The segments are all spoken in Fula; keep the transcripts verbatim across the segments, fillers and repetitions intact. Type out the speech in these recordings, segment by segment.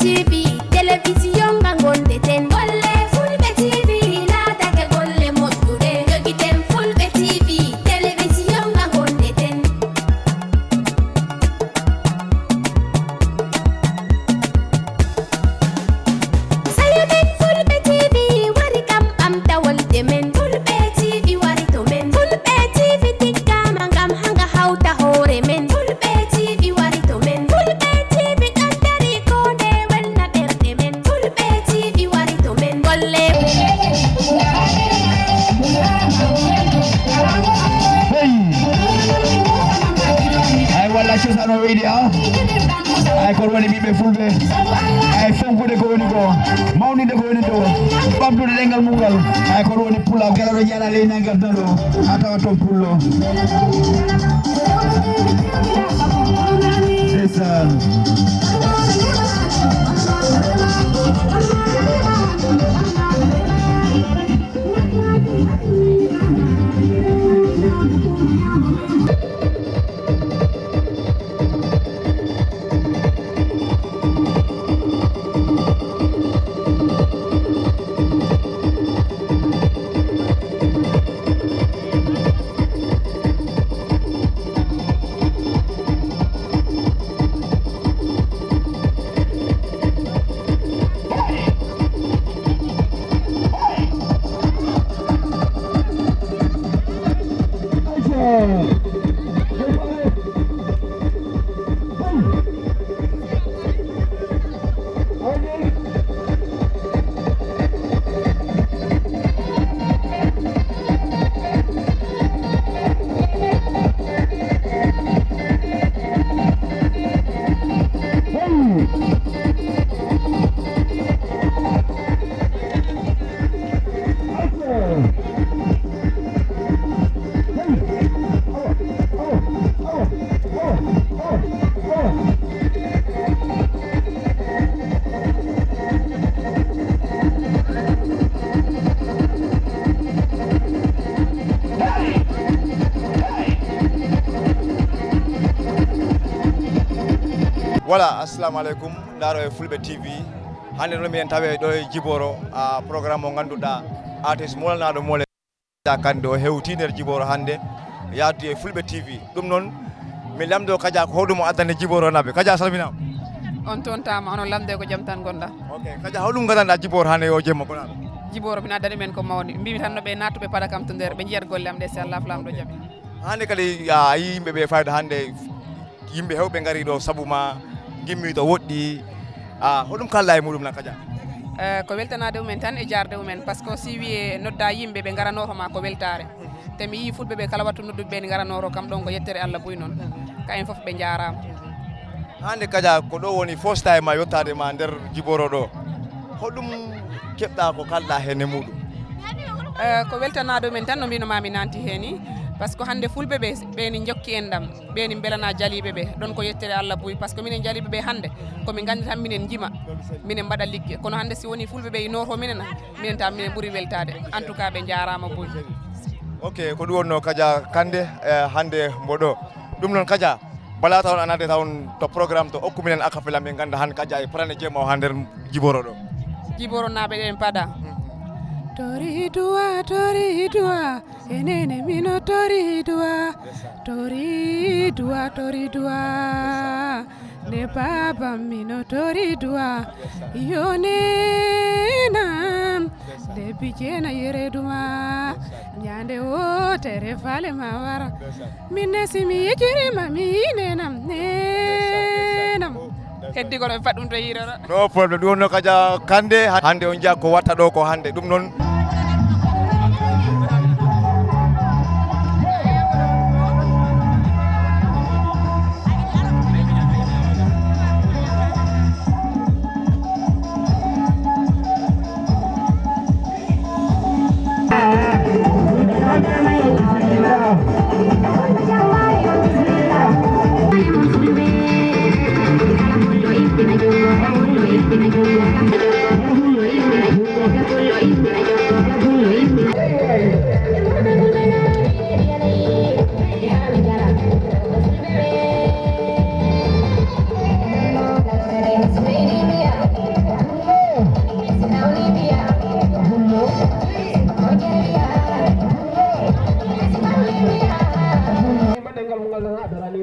T V, télévision nga gondeten. Golle Fulɓe T V laatake golle moƴƴuɗe. Jogiten Fulɓe T V, télévision nga gondeten. Sayo men Fulɓe T V wari kam ɓamtawolde men. Fulɓe T V wari to men. Fulɓe T V tiggama ngam hanga hawta hoore men. Fulɓe T V wari to men. Fulɓe T V ɗon dari ko nde welna ɓerɗe men. Fulɓe T V wari to men. Golle. Hey! Ay, walla cosaan o weydi, a? Ay, kono woni ɓiɓɓe Fulɓe. Ay, fonkude ko woni ko, mawninde ko woni ɗo, ɓamtude ɗemngal mum ngal. Ay, kono woni Pulaar. Kala ɗo jara ley nanngal daro, a tawa toon Pullo. Ndeysaan. Voilà, assalamu aleykum. Ndaaro e Fulɓe T V. Hannde noon miɗen tawe ɗo e Jiboro, a, programme mo ngannduɗaa, artiste moolanaɗo moole. Kande o hewti nder Jiboro hannde, yahdude e Fulɓe T V. Ɗum noon, mi lamndo Kaja ko hoɗum o addani Jiboro naɓe. Kaja, salminaama. On toontaama, onon lamnde ko jam tan ngonɗaa. Ok, Kaja, hoɗum ngadanɗaa Jiboro hannde o jemma ko naɓe? Jiboro, min addani men ko mawni. Mbimi tan no ɓe naatuɓe paɗa kam to nder, ɓe njiyat golle am ɗe, si Allah Laamɗo jaɓi. Hannde kadi a yii yimɓe ɓe fayda hannde, yimɓe heewɓe ngari ɗo sabu ma, ngimmi to woɗɗi. A, hoɗum kalɗa e muɗum na Kaja? Eh, ko weltanaade umen tan e jaarde umen, par ce que si wiye nodda yimɓe ɓe ngaranooto ma ko weltaare. Te mi yii Fulɓe ɓe kala wattu nodduɓe ɓe ne ngaranooto kam ɗon ko yettere Allah buy noon. Ka en fof ɓe njaaraama. Hannde Kaja ko ɗo woni first time ma yottaade ma nder Jiboro ɗo. Hoɗum keɓɗa ko kalɗa heen e muɗum? Eh, ko weltanaade umen tan no mbino ma mi nanti heen ni. Par ce que hannde Fulɓe ɓe, ɓe ni njokki en ɗam. Ɓe ni mbelana jaliiɓe ɓe. Ɗon ko yettere Allah buy. Par ce que minen jaliiɓe ɓe hannde, ko min nganndi tan minen njima, minen mbaɗa ligge. Kono hannde si woni Fulɓe ɓe inooto minen, minen tan minen ɓuri weltaade. En tout cas, ɓe njaaraama buy. Ok, ko ɗum wonno Kaja Kande, eh, hannde mbo ɗo. Ɗum noon Kaja, bala taw on anade taw on to programme to okku minen acapella, min ngannda hannde Kaja e prane jemma o haa nder Jiboro ɗo. Jiboronaaɓe ɗen paɗa. Tori duwa, tori duwa. Enene mino tori duwa, tori duwa, tori duwa. Nde baabam mino tori duwa, yo nenam. Nde bijena yere duwa, nyande wotere fale ma wara. Minne si mi yejiri ma mi nenam, nenam. Heddi kono ɓe paɗ ɗum to yiiroro. No problème, ɗum wonno Kaja Kande. Hannde on njiya ko watta ɗo ko hannde. Ɗum noon.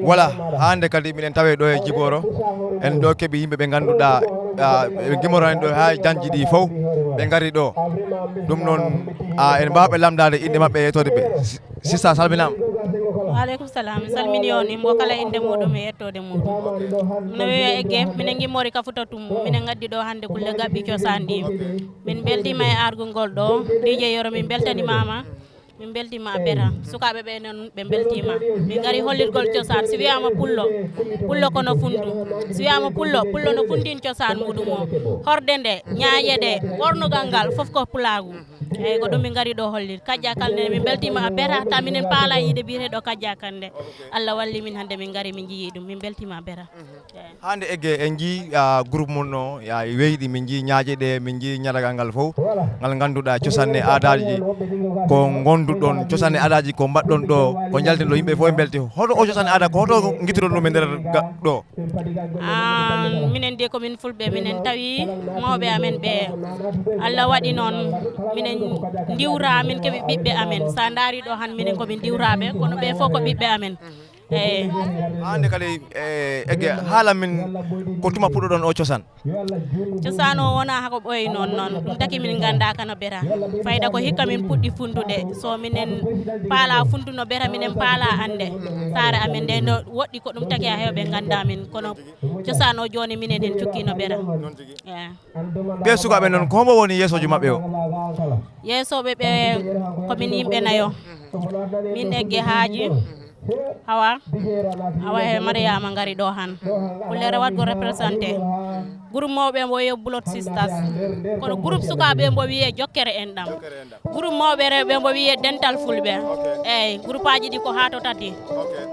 Voilà, hannde kadi minen tawe ɗo e Jiboro. En ɗo keɓi yimɓe ɓe ngannduɗaa, ah, ɓe gimorani ɗo haa janji ɗi fof, ɓe ngari ɗo. Ɗum noon, ah, en mbaawɓe lamndaade innde maɓɓe e yettoode ɓe. Si-, sista, salminaama. Waaleykum salam. Mi salmini on, imbo kala innde muuɗum e yettoode muuɗum. No wiye Egge, minen gimmori ka Futa Tummu, minen ngaddi ɗo hannde kulle gaɓɓi cosaan ɗi. Min mbeltiima e argugol ɗo, D J Yero, min mbeltanimaama. Min mbeltiima a beta. Sukaaɓe ɓe noon ɓe mbeltiima. Min ngari hollirgol cosaan. Si wiyaama pullo, pullo ko no fundu. Si wiyaama pullo, pullo no fundin cosaan muuɗum o. Horde nde, ñaaƴe ɗe, ɓornugal ngal, fof ko pulaagu. Eeyi, ko ɗum min ngari ɗo hollir. Kajja Kande, min mbeltiima a beta, ta minen paala yiide biyeteeɗo Kajja Kande. Allah walli min hannde min ngari min njiyii ɗum. Min mbeltiima a beta. Eeyi. Hannde Egge en njii, ah, groupe mon no, ya, weyɗi, min njii ñaaƴe ɗe, min njii ñaragal ngal fof, ngal ngannduɗaa cosaan e aadaaji ko ngonnduɗon, cosaan e aadaaji ko mbaɗɗon ɗo, ko njalten ɗo, yimɓe fof e mbelti. Hoto o cosaan e aada ko hoto ngittuɗon ɗum e nder ga-, ɗo? Ah, minen de ko min fulɓe, minen tawi mawɓe amen ɓe. Allah waɗi noon, minen ndiwra, min keɓi ɓiɓɓe amen. So a ndaari ɗo han, minen ko min ndiwraaɓe, kono ɓe fof ko ɓiɓɓe amen. Eeyi. Hannde kadi, eh, Egge, haala min ko tuma puɗɗoɗon o cosaan? Cosaan o wonaa hako ɓooyi noon, noon. Ɗum taki min nganndaa kano beta. Fayda ko hikka min puɗɗi fundude. So minen paala fundu no beta, minen paala annde. Saare amen nde no woɗɗi ko ɗum taki a heewɓe nganndaa min. Kono cosaan o jooni minen en cukki no beta. Eeyi. Ɓee sukaaɓe noon, ko hombo woni yeesoojo maɓɓe o? Yeesooɓe ɓe ko min yimɓe nayo. Min Egge Haaji, Hawa, Hawa he Mariama ngari ɗo han. Kullere waɗgo représenté. Groupe mawɓe mbo wiye Blood Sisters. Kono groupe sukaaɓe mbo wiye Jokkere Enɗam. Groupe mawɓe rewɓe mbo wiye Dental Fulɓe. Eeyi, groupe aji ɗi ko haa to tati.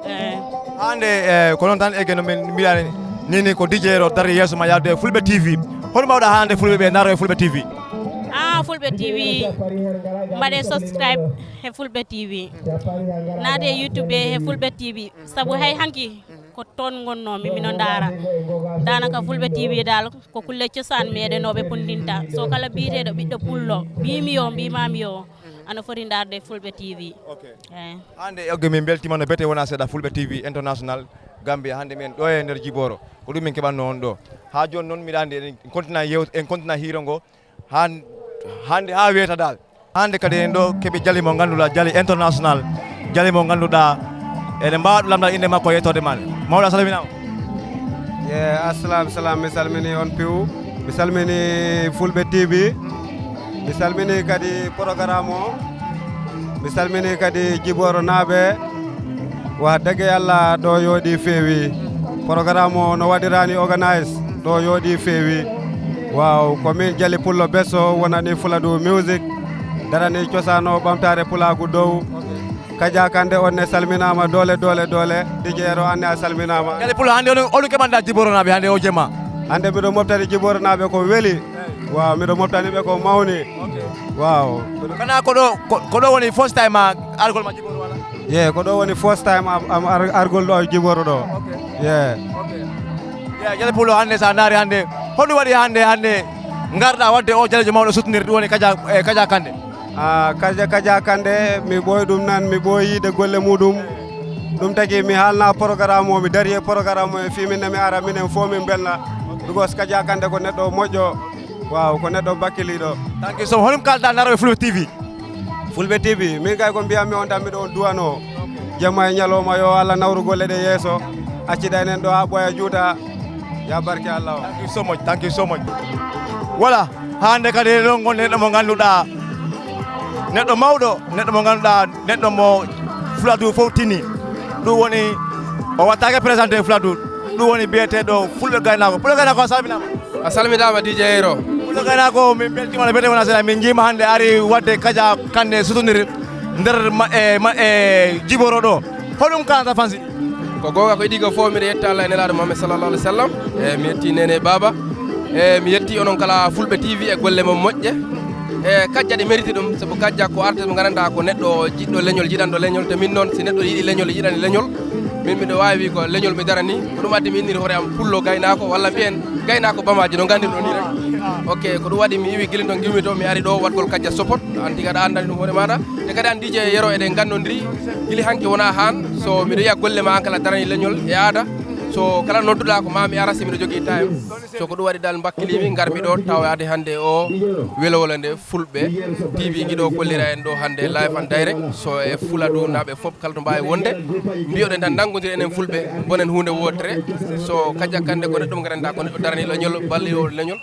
Eeyi. Hannde, eh, ko noon tan, Egge, no min mbiɗani ni, ni ko D J Yero dari yeeso ma yahde Fulɓe T V. Hol mawɗa hannde Fulɓe ɓe ndaaro e Fulɓe T V? Ah, Fulɓe T V, mbaɗe subscribe he Fulɓe T V. Naate YouTube he Fulɓe T V. Sabu hay hanki ko toon ngonnoomi, mino ndaara. Daanaka Fulɓe T V dal ko kulle cosaan meɗen o ɓe pundinta. So kala biyeteeɗo ɓiɗɗo pullo, mbiimi yo, mbiimaami yo, ana foti ndaarde Fulɓe T V. Ok. Eeyi. Hannde, Egge, min mbeltiima no bete wona seeɗa Fulɓe T V International Gambia. Hannde min ɗo e nder Jiboro. Ko ɗum min keɓatno on ɗo. Haa jooni noon, mbiɗa anndi en continue yeewt-, en continue hiiro ngo. Han-, hannde haa weeta dal. Hannde kadi en ɗo keɓi jali mo ngannduɗaa, jali international, jali mo ngannduɗaa eɗen mbaawa ɗum lamndal innde makko e yettoode ma. Mawɗo, a salminaama. Ye, assalamu salam, mi salmini on piw, mi salmini Fulɓe T V, mi salmini kadi programme o, mi salmini kadi Jiboro naaɓe. Wa dege Yalla ɗo yooɗi feewi. Programme o no waɗirani organise ɗo yooɗi feewi. Waaw, ko min Jali Pullo Besso wonani Fuladu Music, darani cosaan o ɓamtaare pulaagu dow. Kaja Kande on ne salminaama doole, doole, doole. D J Yero an ne a salminaama. Jali Pullo, hannde on, on keɓanɗa Jiboro naaɓe hannde o jema? Hannde miɗo moftani Jiboro naaɓe ko weli. Waaw, miɗo moftani ɓe ko mawni. Waaw. Kana ko ɗo, ko, ko ɗo woni first time ma argol ma Jiboro wala? Ye, ko ɗo woni first time am, am ar-, argol ɗo Jiboro ɗo. Ye. Ye, Jali Pullo, hannde sa ndaari hannde, honɗum waɗi hannde, hannde ngarɗa waɗde o jaleejo mawɗo suttondirde ɗum woni Kaja, eh, Kaja Kande? Ah, Kaja, Kaja Kande, mi ɓooyi ɗum nan, mi ɓooyi yiide golle muɗum. Ɗum tagi mi haalna programme o, mi dari e programme o, e fii min ne mi ara, minen fof min mbelna. Because Kaja Kande ko neɗɗo moƴƴo, waaw, ko neɗɗo bakkiliiɗo. Thank you so much. Honum kalɗa naroɓe Fulɓe T V? Fulɓe T V, min kay ko mbiyammi on tan, miɗo on duwano. Jemma e ñalawma yo Allah nawru golle ɗe yeeso. Accida enen ɗo haa ɓooya juuta. Ya barke Allah o. Thank you so much. Thank you so much. Voilà, hannde kadi eɗen ɗo ngonɗen neɗɗo mo ngannduɗaa, neɗɗo mawɗo, neɗɗo mo ngannduɗaa, neɗɗo mo Fuladu fof tini. Ɗum woni, o wattaake présenté Fuladu. Ɗum woni biyeteeɗo Fulɓe Gaynaako. Fulɓe Gaynaako, a salminaama. A salminaama, D J Yero. Fulɓe Gaynaako, min mbeltiima no bete wona seeɗa. Min njiima hannde ari waɗde Kaja Kande sutondiri nder ma-, e, ma-, e Jiboro ɗo. Hoɗum kalanta fansi? Ko goonga, ko idii ko fof, miɗo yetta Allah e Nelaaɗo Muhammad sallallahu alaihi wasallam. E, mi yetti nene e baaba. E, mi yetti onon kala Fulɓe T V e golle mon moƴƴe. E, Kajja ɗi mérite ɗum, sabu Kajja ko artiste mo nganndanɗaa ko neɗɗo jiɗɗo leñol, yiɗanɗo leñol. Te min noon, si neɗɗo yiɗi leñol, yiɗani leñol, min miɗo waawi ko leñol mi darani. Ko ɗum addi mi inniri hoore am Pullo Gaynaako, walla mbiyen Gaynaako Bamaaji, no nganndirɗon ni rek. Ok, ko ɗum waɗi mi iwi gila to ngiwmi to, mi ari ɗo waɗgol Kajja Sopot. An tigi aɗa anndani ɗum hoore maaɗa. Te kadi an D J Yero eɗen nganndondiri. Gila hanki wona haan, So miɗo yiya golle ma an kala darani leñol e aada. So kala nodduɗa ko ma mi ara si miɗo jogii time. So ko ɗum waɗi dal mbakkilimi ngarmi ɗo tawaade hannde o welowolo nde fulɓe T V ngiɗo kollira en ɗo hannde live and direct. So e Fuladu naɓe fof kala to mbawi wonde mbiyoɗen tan nanngodir enen fulɓe mbonen huunde wotere. So kaja kande ko neɗɗo mo gandanɗa ko neɗɗo darani leñol balliwo leñol.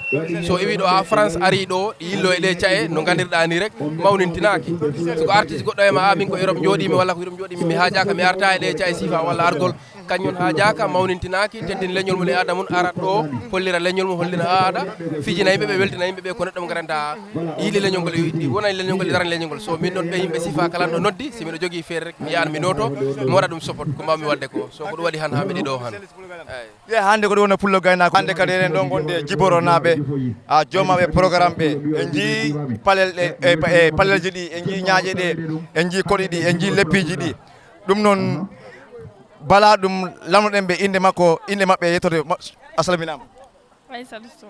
So iwi ɗo ha France ari ɗo yillo e ɗe caye no gandirɗa ni rek mawnintinaaki. So ko artiste goɗɗo e ma a min ko Europe jooɗimi walla ko Europe jooɗimi mi haajaka mi arta e ɗe caye sifa walla argol. Kañum haajaka mawnintinaaki teddin leñol mum e aada mum arat ɗo hollira leñol mum hollira aada fijina yimɓe ɓe weltina yimɓe ɓe ko neɗɗo mo gandanɗa yiɗi leñol ngol e wonani leñol ngol e darani leñol ngol. So min noon ɓe yimɓe sifa kala no noddi si miɗo jogii feere rek mi yahan mi noto mi waɗa ɗum sopot ko mbawmi waɗde ko so ko ɗum waɗi han ha mbiɗi ɗo han. Eyi. Ye hannde ko ɗum woni pullo gaynaako hannde kadi eɗen ɗo gonde jiboro naɓe a jomaɓe programme ɓe en jii palel ɗe e e palelji ɗi en jii ñaaƴe ɗe en jii koɗi ɗi en jii leppiiji ɗi. Ɗum noon bala ɗum lamnoɗen ɓe innde makko innde maɓɓe yettode. A salminaama. Aysatu Sow.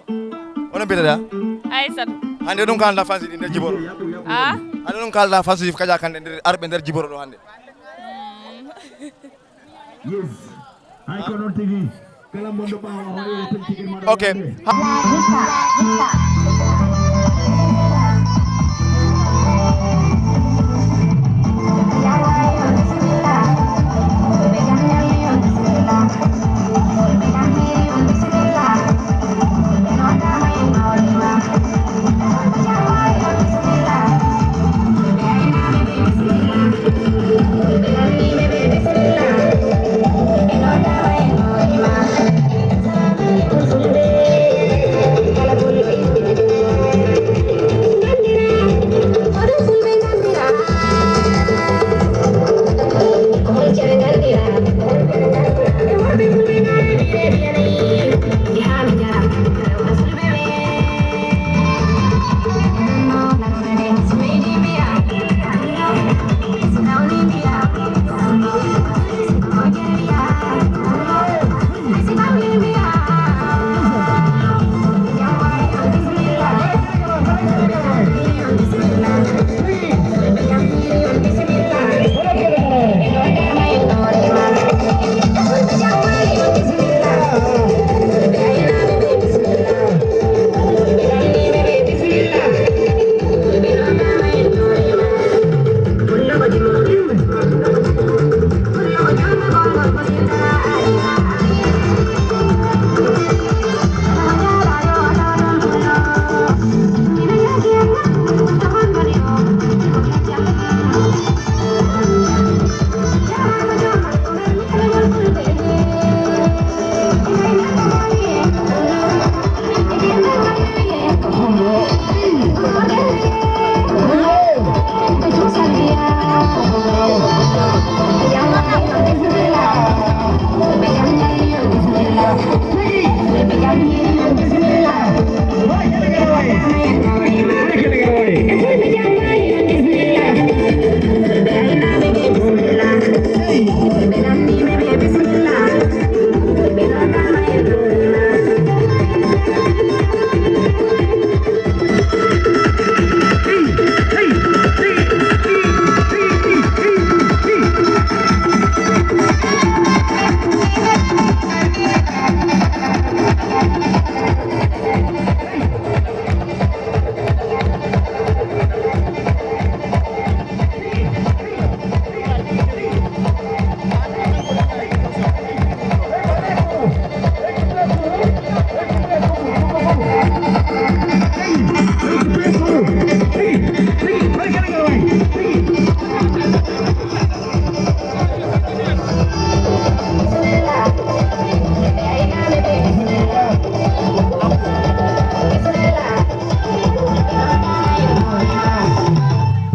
Hono mbiɗaɗa? Aysatu. Hannde ɗum kalda fansi ɗi nder jiboro. A? Hannde ɗum kalda fansi kaja kande nder arɓe nder jiboro ɗo hannde. Yes. Hay ko noon tigi. Kala mon ɗo ɓaawa hoore tigir maɗo. Ok.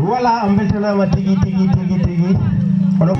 Voilà, on beltanaama tigi, tigi, tigi, tigi. Oɗo-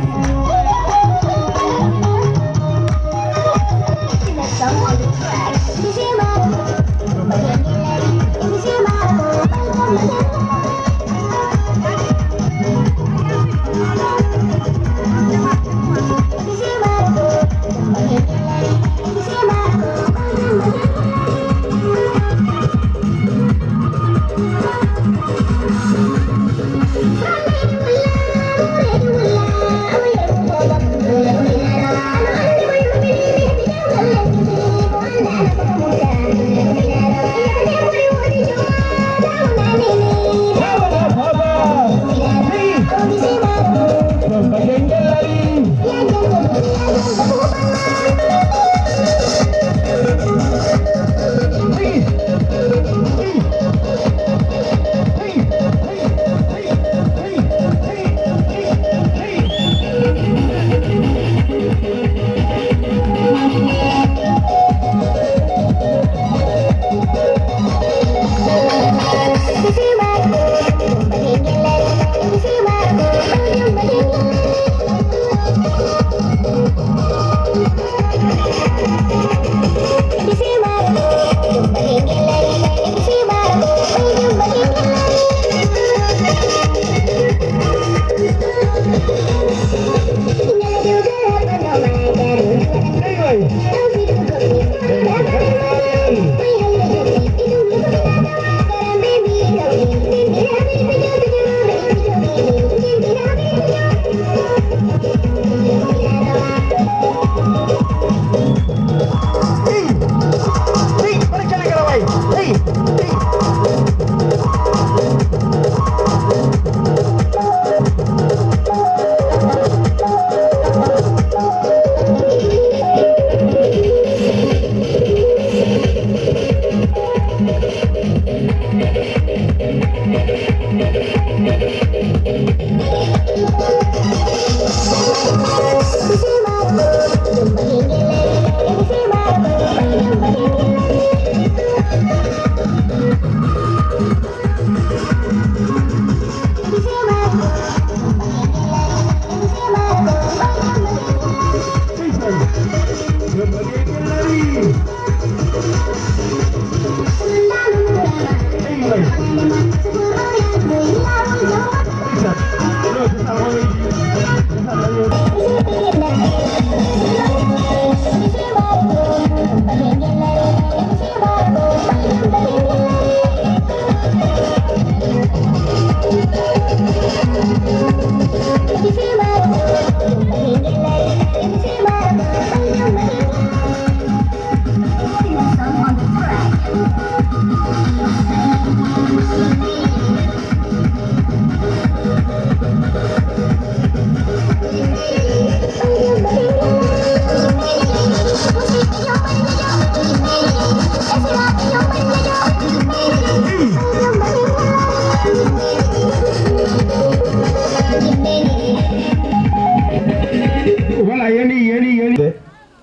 Voilà, yani, yani, yani.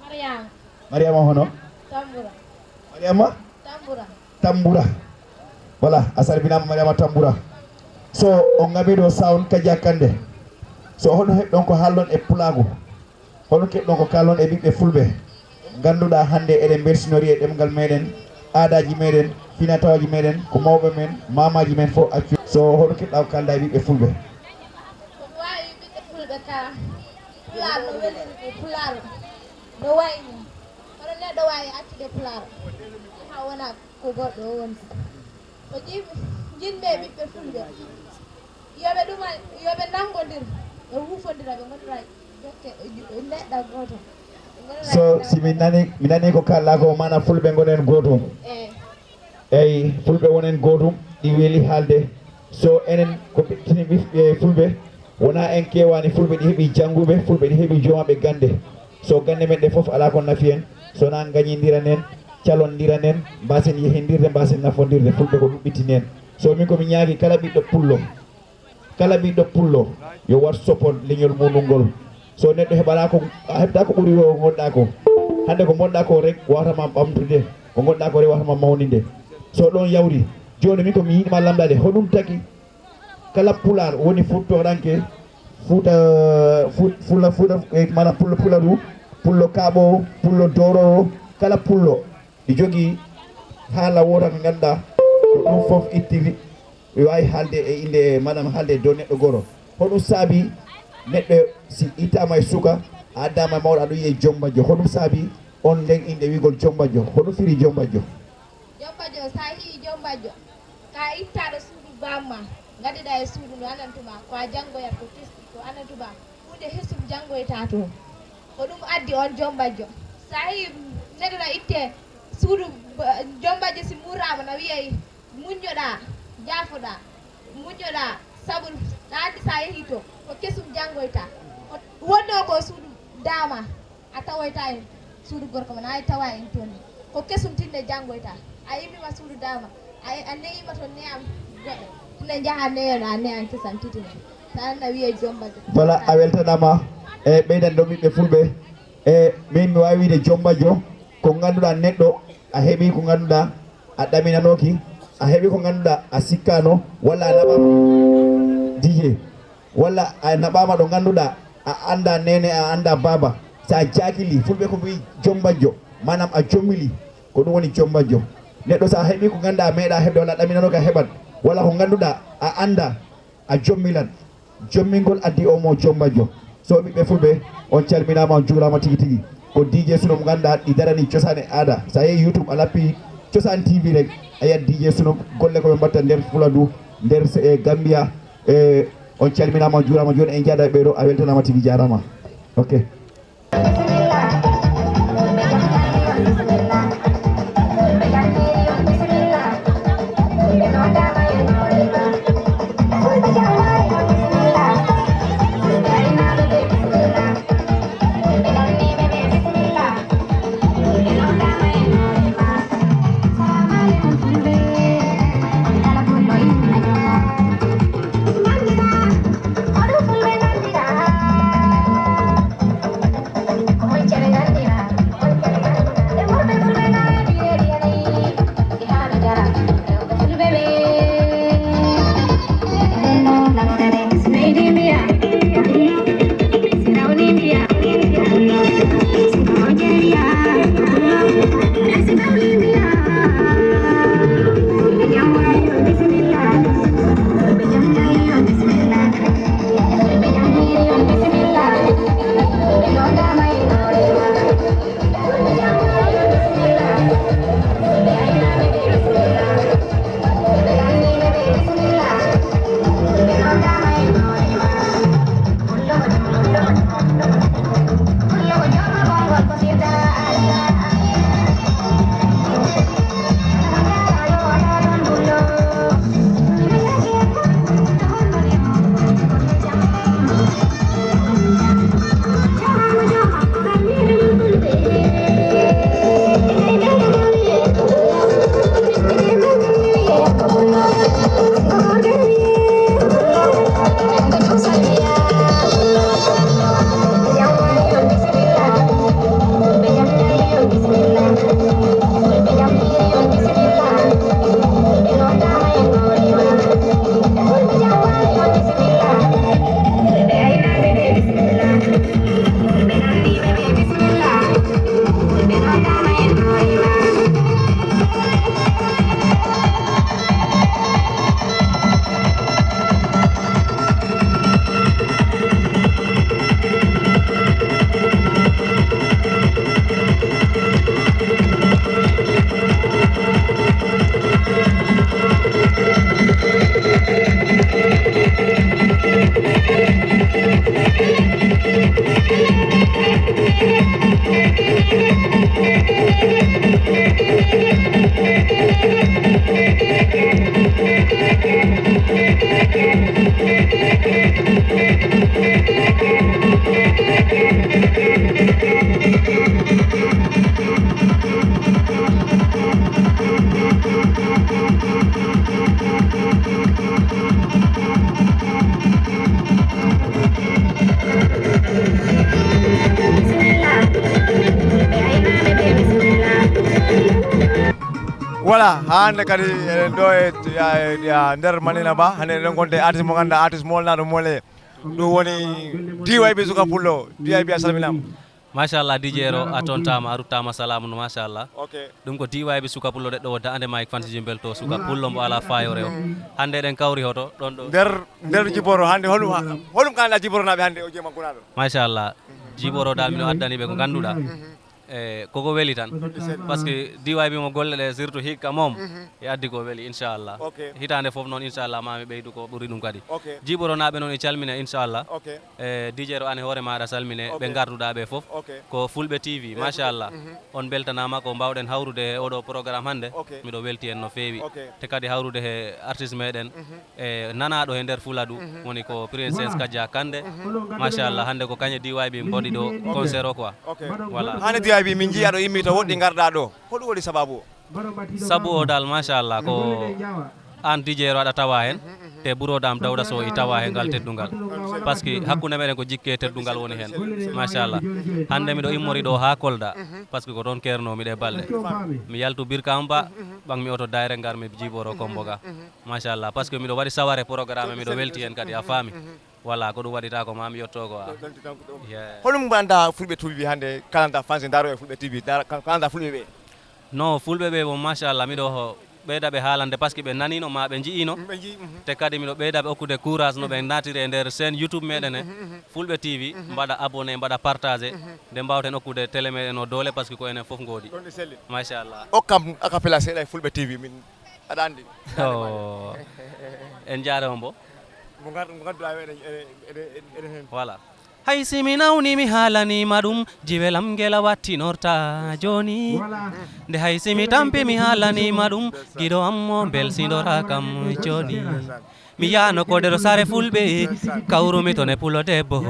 Mariama. Mariama hono? Tambura. Mariama? Tambura. Tambura. Voilà, a salminaama Mariama Tambura. So on ngamiiɗo sound Kaja Kande. So hono heɓɗon ko haallon e pulaagu. Hono keɓɗon ko kaallon e ɓiɓɓe fulɓe. Ngannduɗaa hannde eɗen mbelsinori e ɗemngal meɗen, aadaaji meɗen, finatawaaji meɗen, ko mawɓe men, maamaaji men fof accu. So hono keɓɗaa ko kaalɗaa e ɓiɓɓe fulɓe. Ko mi waawi ɓiɓɓe fulɓe ka pulaar no weliri ɗum, pulaar no wayni. Hono neɗɗo waawi accude pulaar, haa wona ko goɗɗo o woni. Ko jim-, jinɓe ɓiɓɓe fulɓe. Yo ɓe ɗuma, yo ɓe nanngondir, ɓe huufondira, ɓe ngonira jokke, neɗɗa gooto. Ɓe ngonira So, neɗɗa si min nani, mi nani ko kaalɗaa ko maana fulɓe ngonen gootum. Eh. Eyi, fulɓe wonen gootum, ɗi weli haalde. So enen ko ɓe tini ɓiɓɓe fulɓe, wonaa en keewaani fulɓe ɗi heɓi jannguɓe, fulɓe ɗi heɓi joom maɓɓe gannde. So gannde men ɗe fof alaa ko nafi en, so wonaa ngañindiran en, calondiran en, mbaasen yehindirde, mbaasen nafondirde, fulɓe ko ɗum ɓittini en. So min ko mi ñaagi kala ɓiɗɗo pullo, kala ɓiɗɗo pullo, yo war sopon leñol muɗum ngol. So neɗɗo heɓataa ko, a heɓataa ko ɓuri ko ngonɗaa ko. Hannde ko ngonɗaa ko rek wawata ma ɓamtude, ko ngonɗaa ko rek wawata ma mawninde. So ɗon yawri, jooni min ko mi yiɗi ma lamndade, hoɗum tagi kala pulaar woni fuutoranke, fuuta, fu-, fula, fula, eh, maanaam pullo, pularu, pullo kaaɓoowo, pullo dooroowo, kala pullo ɗi jogii haala woota ko ngannduɗaa ko ɗum fof ittiri, mi waawi haalde e innde, maanaam haalde e dow neɗɗo gooto. Hoɗum saabi neɗɗo si ittaama e suka, a addaama e mawɗo, aɗa wiyee Jombajjo. Hoɗum saabi on nden innde wiigol Jombajjo? Hoɗum firi Jombajjo? Jombajjo, so a yii Jombajjo, ka ittaaɗo suudu baamma, ngaddiɗaa e suudu ndu annantuma, ko a janngoyat ko tesɗi, ko annantuma, huunde hesum janngoytaa toon. Ko ɗum addi on Jombajjo. So a yii neɗɗo na ittee suudu ba-, Jombajjo si muuraama na wiyee muññoɗaa, jaafoɗaa, muññoɗaa, sabu na anndi so a yehii toon, ko kesum janngoytaa. Ko wonnoo ko suudu daama, a tawoytaa en suudu gorko ma, na a tawa en toon. Ko kesum tinne janngoytaa. A immima suudu daama, a, a neyiima toon neyam goɗɗo. Tine njaha neyoɗaa neyam kesam titine. Tan na wiyee Jombajjo. Voilà, a weltanaama. E ɓeydan ɗo ɓiɓɓe fulɓe. E min mi waawi wiide Jombajjo, ko ngannduɗaa neɗɗo, a heɓii ko ngannduɗaa, a ɗaminanooki, a heɓii ko ngannduɗaa, a sikkaano, walla a naɓaama. D J. Walla a naɓaama ɗo ngannduɗaa, a anndaa neene, a anndaa baaba. So a jaakilii, fulɓe ko mbiyi jombajjo, maanaam a jommilii, ko ɗum woni jombajjo. Neɗɗo so a heɓii ko ngannduɗaa a meeɗaa heɓde, walla a ɗaminanooka a heɓat, walla ko ngannduɗaa a anndaa, a jommilan. Jommingol addi o mo jombajjo. So ɓiɓɓe fulɓe, on calminaama, on juuraama tigi tigi. Ko D J Suno mo ngannduɗaa ɗi darani cosaan e aada. So a yehi YouTube, a lappi Cosaan T V rek, a yiyat D J Suno, golle ko ɓe mbatta nder Fuladu, nder se-, e Gambia. E, on calminaama, on juuraama. Jooni en njaada e ɓeeɗo, a weltanaama tigi, jaaraama. Ok. Voilà, hannde kadi eɗen ɗo e, e, e nder Manina Ba, hannde eɗen ngonde artiste mo ngannduɗaa, artiste molnaɗo mole. Ɗum woni D Y B Suka Pullo, D Y B a salminaama. Machallah, D J Ro, a tontaama, a ruttaama salaamu no, machallah. Ok. Ɗum ko D Y B Suka Pullo, ɗeɗɗo wodda ande ma e fansi jimbel to Suka Pullo mbo alaa faayoore o. Hannde eɗen kawri hoto, ɗon ɗo. Nder, nder Jiboro, hannde holum, holum kaɗa Jiboronaaɓe hannde o jeema gonaaɗo? Machallah, Jiboro dal mino addani ɓe ko ngannduɗaa. E koko weli tan, par ce que D Y B mo golle ɗe, surtout hikka moom, e addi ko weli, inchallah. Ok. Hitaande fof noon, inchallah, ma mi ɓeydu ko ɓuri ɗum kadi. Ok. Jiboronaaɓe noon e calmine, inchallah. Ok. E D J Ro, an e hoore maaɗa salmine, ok, ɓe ngarduɗaa ɓe fof. Ok. Ko Fulɓe T V, eh, machallah. Mhm. On mbeltanaama ko mbaawɗen hawrude e oɗo programme hannde. Ok. Miɗo welti en no feewi. Ok. Te kadi hawrude he artiste meɗen. Mhm. E nanaaɗo he nder Fuladu, mhm, woni ko Princess Kajja Kande. Mhm. Machallah, hannde ko kañe D Y B mboɗi ɗo, ok, concert o quoi. Ok. Voilà. Hannde D Y B min njii aɗo immi to woɗɗi ngarɗaa ɗo. Ko ɗum woni sababu o? Sabu o dal, machallah, ko an D J Ro aɗa tawa heen, mhm, mhm, te burodam Dawda Sow i tawa he ngal teddungal. Par ce que hakkunde meɗen ko jikke teddungal woni heen. Machallah. Hannde miɗo immori ɗo haa Kolda, mhm, par ce que ko toon keernoomi ɗe balɗe. Mi yaltu Birkama Ba, mhm, mhm, ɓangmi oto daayre ngarmi Jiboro Kombo ga. Mhm. Machallah, par ce que miɗo waɗi saware programme, miɗo welti heen kadi, a faami. Mhm. Voilà, ko ɗum waɗi ta ko ma mi yetto quoi. Yeah. Honum mbaɗa Fulɓe T V hannde, kalanta fansi ndaaro e Fulɓe T V, ndaara, ka-, kalanta Fulɓe ɓe? Non, Fulɓe ɓe bon, machallah, miɗo ho-, ɓeyda ɓe haalande par ce que ɓe nanino ma ɓe nji'ino. Ɓe nji'i, mhm. Te kadi miɗo ɓeyda ɓe okkude courage no ɓe naatiri e nder chaîne YouTube meɗen he. Mhm, mhm. Fulɓe T V, mhm, mbaɗa abonné, mbaɗa partagé. Mhm. Nde mbawten okkude télé meɗen o doole par ce que ko enen fof ngoodi. Ɗon ɗe selli. Machallah. Okkam a cappella seeɗa e Fulɓe T V min. Aɗa anndi? Oh. En njaarama mbo. Mo ngar-, mo ngannduɗaa eɗen, eɗen, eɗen, eɗen heen. Voilà. Hay si mi nawni mi haalaniima ɗum, jiwelam ngela wattinorta jooni. Voilà. Nde hay si mi tampi mi haalaniima ɗum, giɗo am mo mbelsindora kam jooni. Mi yaano ko nder saare Fulɓe, kawrumi to ne pulo debbo,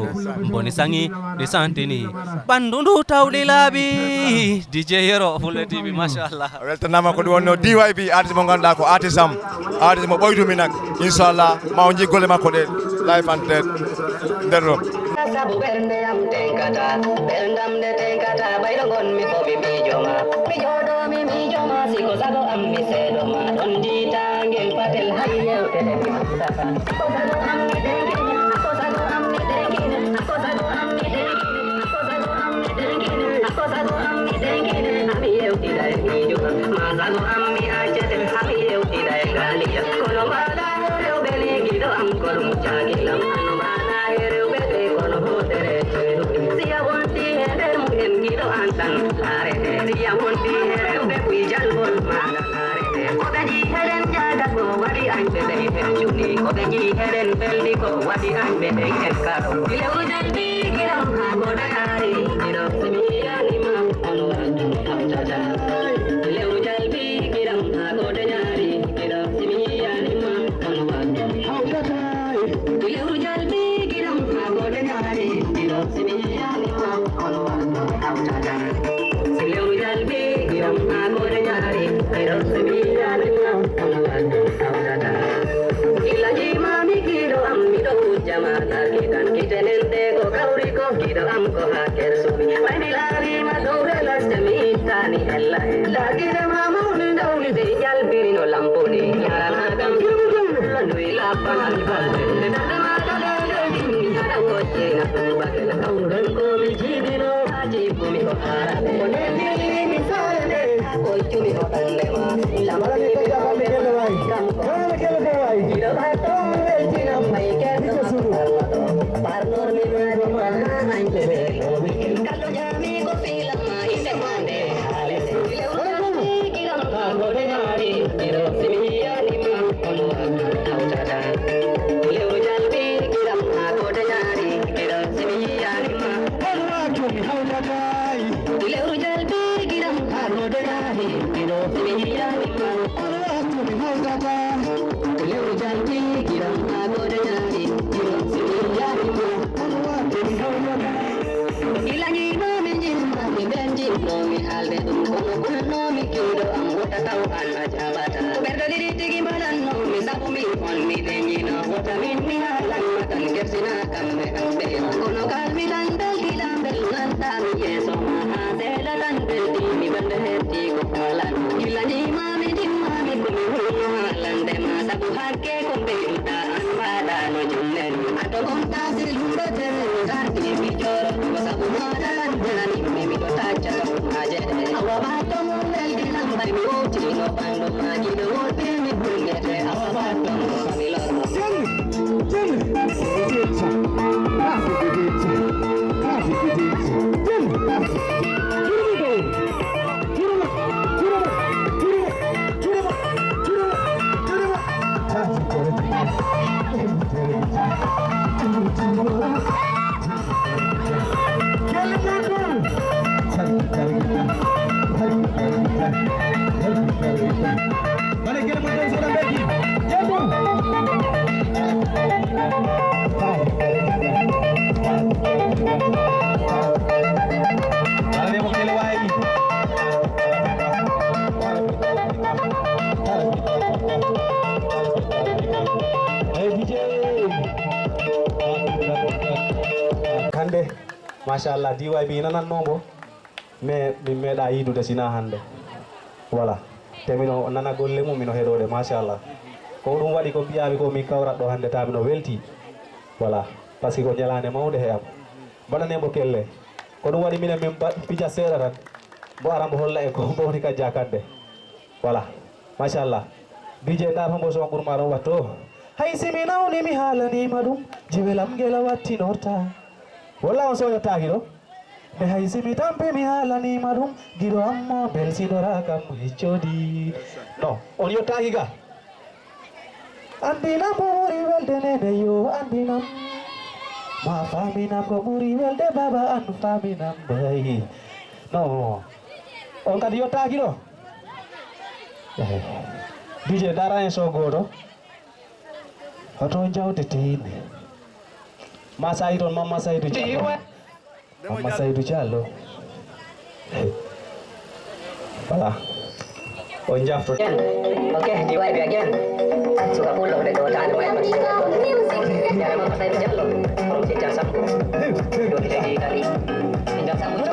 mboni sangi ɗi santini. Ɓanndu ndu tawɗi laaɓi, D J Yero, Fulɓe T V, machallah. A weltanaama, ko ɗum wonno D Y B, artiste mo ngannduɗaa ko artiste am, artiste mo ɓoydumi nak. Inchallah, ma o njii golle makko ɗe live and direct nder ɗo. Sabu ɓernde am tenkata, ɓerndam nde tenkata, bayɗo ngonmi ko mi miijo ma. Mi jooɗo mi miijo ma, si ko sago am mi seedo ma, ɗon jiita ngel patel hay yewtere mi fuɗata. Ko ɓe njii heɗen njaada ko waɗi añɓe ɓen en cuni. Ko ɓe njii heɗen belndi ko waɗi añɓe ɓen en karo. Lewru jalbi giɗam haa goda yaari. Giɗo si mi yiyaani ma on wattu hawtata. Lewru jalbi giɗam haa goda yaari. Giɗo si mi yiyaani ma on wattu hawtata. Lewru jalbi giɗam haa goda yaari. Giɗo si mi yiyaani ma on wattu hawtata. Lewru jalbi giɗam haa goda yaari. Illa jiimaami giɗo am, miɗo wujja ma, tarkitan kitenel ɗe ko kawri ko giɗo am ko haa kersumi. Ɓay mi laariima dow relasde, mi ittaani ella en. Darkiɗe ma mawni ndawli dey jalbiri no lamponi. Ñaarana kam yumɗum, landuy labbanal balɗe. Nde darde ma ka ɗaɗe, mi haɗa wojjina ɗum bakel. Kawruɗen ko mi jiibino. Lewru jalbi giɗam haa goɗe yaari, giɗo si mi yiyaani ma. Lewru jalbi giɗam haa goɗe yaari, giɗo si mi yiyaani ma. Lewru jalbi giɗam haa goɗe yaari, giɗo si mi yiyaani ma. Gila njiiɗo mi njimma, mi ɓen njimmo mi haalde ɗum, kono ɓurno mi giɗo am wota taw an a jaɓata. Ko ɓerɗe ɗiɗi tigi mbaɗanno mi, sabu min on mi ɓeñino. Wota min mi haalan ma tan, kersina kamɓe an ɓe. Kono kalmi tan belɗi ɗa mbel nanta mi yeeso ma. Haa seeɗa tan belɗi mi ɓernde hetti ko faalan. Gila njiima mi jimma. Hannde, machallah, D Y B nanannoo mbo, mais min meeɗaa yiidude sinaa hannde. Voilà. Te mino nana golle mum, mino heɗoɗe, machallah. Ko ɗum waɗi ko mbiyaami ko min kawrat ɗo hannde, ta mino weltii. Voilà. Parce que ko ñalaande mawnde he am. Mbaɗanee mbo kelle. Ko ɗum waɗi minen min mba-, pija seeɗa tan. Mbo ara mbo holla en ko mbo woni ka jakande. Voilà. Machallah. D J, ndaar hombo son ɓurma ɗon watto. Hay si mi nawni mi haalaniima ɗum, jiwelam ngela wattinorta. Walla on soñotaaki ɗo? Nde hay si mi tampi mi haalaniima ɗum, giɗo am mo belsinora kam heccoɗi. No, on yottaaki ga? Andinam ko ɓuri welde nene yo andinam. Ma faminam ko ɓuri welde baba an faminam bay. No, on kadi yottaaki ɗo? Eh, D J, dara en so gooto. Hoto jawte teyni. Ma Saydou toon, Mamma Saydou Diallo. Mamma Saydou Diallo. Voilà. On jafto. Ok, D Y B again. Suka pullo de do tani mai. Yara Mamma Saydou Diallo. On si jam sambu. Do kita di kali. Jam sambu.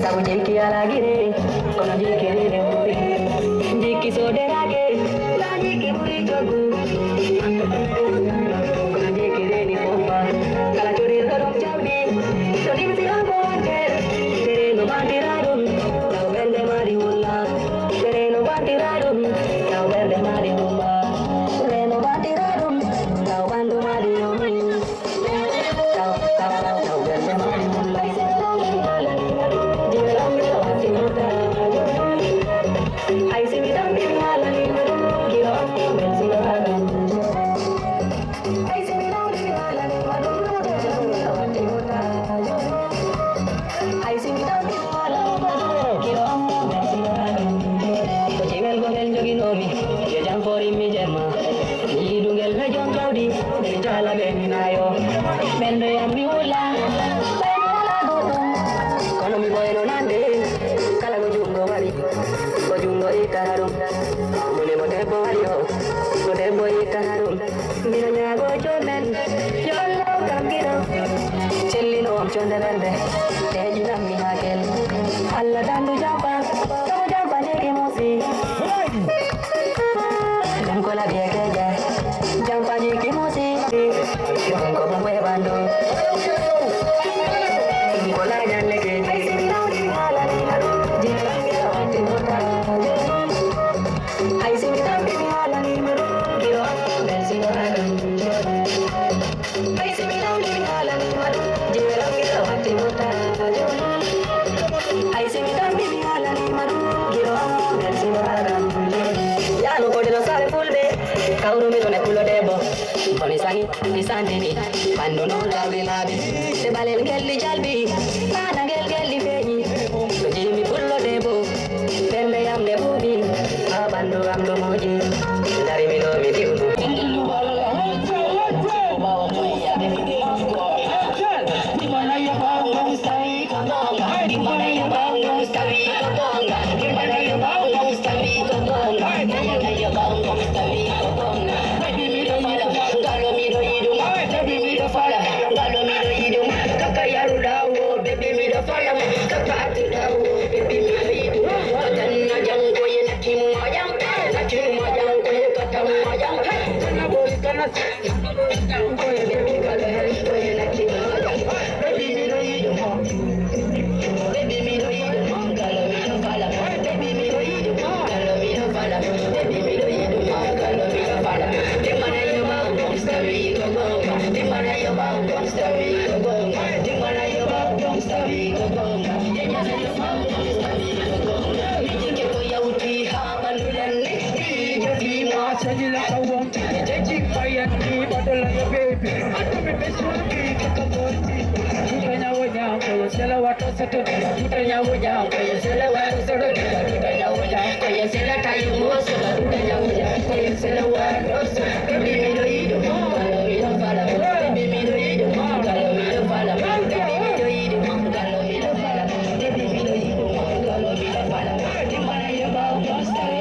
Sabu jikki alaa gite, kono jikki reene ɓuri. Jikki sooderaake, la jikki ɓuri coggu. Kono jikki reeni fof, kala cuɗirɗo ɗum jawdi, so ɗimsi on ko wonte. Tere no bantira ɗum, taw ɓernde mari wulla. Tere no bantira ɗum, taw ɓernde mari wulla. Tere no bantira ɗum, taw ɓandu mari yomi. Ko jimel gotel joginoomi, yo jam foorimmi jemma. Mi yiɗungel ɓe joom jawdi, ɓe jaala ɓe mi naayo. Ɓen ɓe yammi wulla, ɓe mi alaa goɗɗum. Kono mi ɓooyno nande, kala ko junngo waɗi, ko junngo ittata ɗum. Mune mo debbo waɗi o, ko debbo ittata ɗum. Mino ñaago joomen, yo Allah kam giɗo. Cellino am jonde ɓernde, teƴinammi haa kel. Allah dandu jampa, sabu jampa jeki musi. Ɗum ko laɓi e keja, jampa jeki musi. Ɗum ko bumbo e ɓandu. Ɗum ko lañan lekeji. Ay, si mi nawdi mi haalani, jiɗange a watti mota. Ay, si mi nawdi mi haalani, mi ɗum kiro, merci, no haɗum. Ay, si mi nawdi mi haalani, mi ɗum, jiɗange a watti mota. Ay, si mi nawdi mi haalani, mi ɗum kiro, merci, no haɗum. Yaano ko dino sare fulɓe, kawru mi ɗon e pulo debbo. Kono sangi mi santini ɓandu no tawri laaɓi. Se ɓalel ngel ɗi jalbi, ɓaana ngel ngel ɗi feeñi. So jiimi pullo debbo, ɓernde yam nde ɓuuɓi, haa ɓandu am ɗo mooƴi. Dari mi ɗo mi diwdu. Baby, mi ɗo yiɗi ma, ngalo mi ɗo yiɗi ma. Baby, mi ɗo fala ma, ngalo mi ɗo yiɗi ma. Kaka yaruɗa o, baby, mi ɗo fala ma. Kaka attuɗa o, baby, mi ɗo yiɗi ma. Ko janna jango ye nakki mo jam, nakki mo jam, ko ye kata mo jam. Kana boy, kana si. Baby, mi ɗo yiɗi ma. Baby, mi ɗo yiɗi ma. Ngalo mi ɗo fala ma. Baby, mi ɗo yiɗi ma. Ngalo mi ɗo fala ma. Baby, mi ɗo yiɗi ma. Ngalo mi ɗo fala ma. Demana yo ma, don't stop me, go, go, go. Demana yo ma, don't stop me, go, go, go. Demana yo ma, don't stop me, go, go, go. Demana yo ma, don't stop me, go, go, go. Mi jike ko yawti ha ɓandu lenne. Mi jodi ma, sajila ka wonti. Jaji bayan ni badola ya baby. Ando mi besuki kaka boti. Tutanya wanya ko sela wato sato. Tutanya wanya ko sela wato sato. Tutanya wanya ko sela tayo moso. Tutanya wanya ko sela wato sato. Baby, mi do ido. Kalo mi do fala. Baby, mi do ido. Kalo mi do fala. Baby, mi do ido. Kalo mi do fala. Baby, mi do ido. Kalo mi do fala. Baby, mi do ido.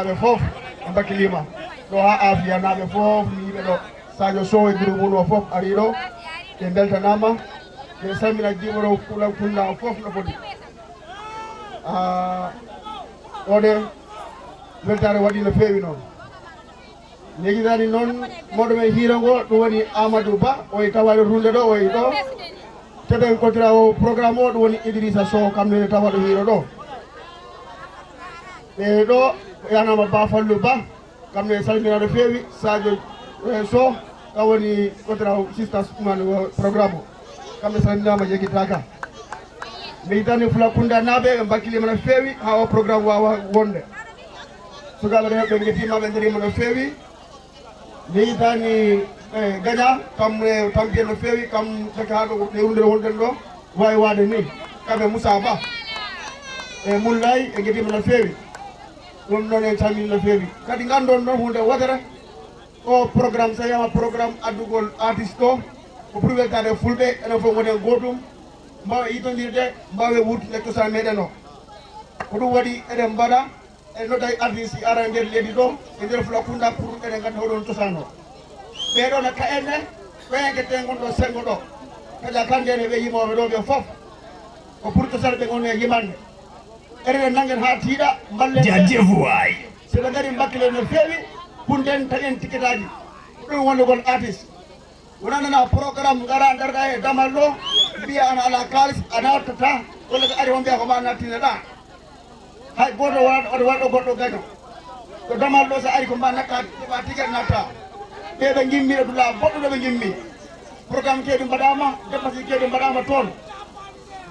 Ɓe fof ɓe mbakkiliima ɗo haa Afiya naaɓe fof mi yiɓe ɗo. Sadio Sow e groupe mum o fof arii ɗo. Ɓe mbeltanaama. Ɓe salmina jiɓoro Kula Kunda o fof no foti. Ah, ɗo de weltaare waɗi no feewi noon. Neejinani noon mawɗo men hiiro ngo, ɗum woni Amadou Ba, o e tawaade runde ɗo, o e ɗo. Teɓen kotira o programme o, ɗum woni Idrissa Sow, kam nene tawaɗo hiiro ɗo. Ɓe ɗo yanama Ba Fallou Ba, kam nene salmina no feewi, Sadio, eh, Sow, kam woni kotira o, sistas ɗumani o programme o. Kamɓe salminaama, yeggitaaka. Mi yitani Fula Kunda naaɓe, ɓe mbakkiliima no feewi haa o programme waawa wonde. Sukaaɓe ɓe, ɓe ngetiima, ɓe nderiima no feewi. Mi yitani, eh, Gaña, kam e tampiye no feewi, kam saka haa ɗo ɗe wonde wonde ɗo, waawi waade ni. Kamɓe Moussa Ba, e Moulay, ɓe ngetiima no feewi. Ɗum noon en calmini no feewi. Kadi nganndon noon huunde wootere, o programme, so wiyama programme addugol artiste o, ko pour weltaade fulɓe, enen fof ngonen gootum, mbaawa yitondirde, mbaawa wuurtinde cosaan meɗen o. Ko ɗum waɗi eɗen mbaɗa, eɗen nodda e artiste ara e nder leydi ɗo, e nder Fula Kunda pour eɗen ngannda hoɗon cosaan o. Ɓee ɗo no ka en ne, ɓeyanke ten ngonɗo senngo ɗo. Kadi a kannde ene ɓe yimooɓe ɗo ɓe fof, ko pour cosaan ɓe ngonno e yimande. Eɗen nanngen haa tiiɗa, mballen ɓe. Jaajëf waay. So ɓe ngari mbakkile no feewi, punden taƴen tiketaaji. Ko ɗum wonde kon artiste. Wona nana programme ngara ndarɗa e damal ɗo, mbiya ana ala kaalis, a nattata, walla so ari on mbiya ko ma nattine ɗa. Hay gooto wonat oto waɗɗo goɗɗo gaño. Ko damal ɗo so ari ko ma natta, keɓa ticket natta. Ɓe ɓe ngimmi e dula boɗɗo ɗo ɓe ngimmi. Programme keedi mbaɗama, dépense keedi mbaɗama toon.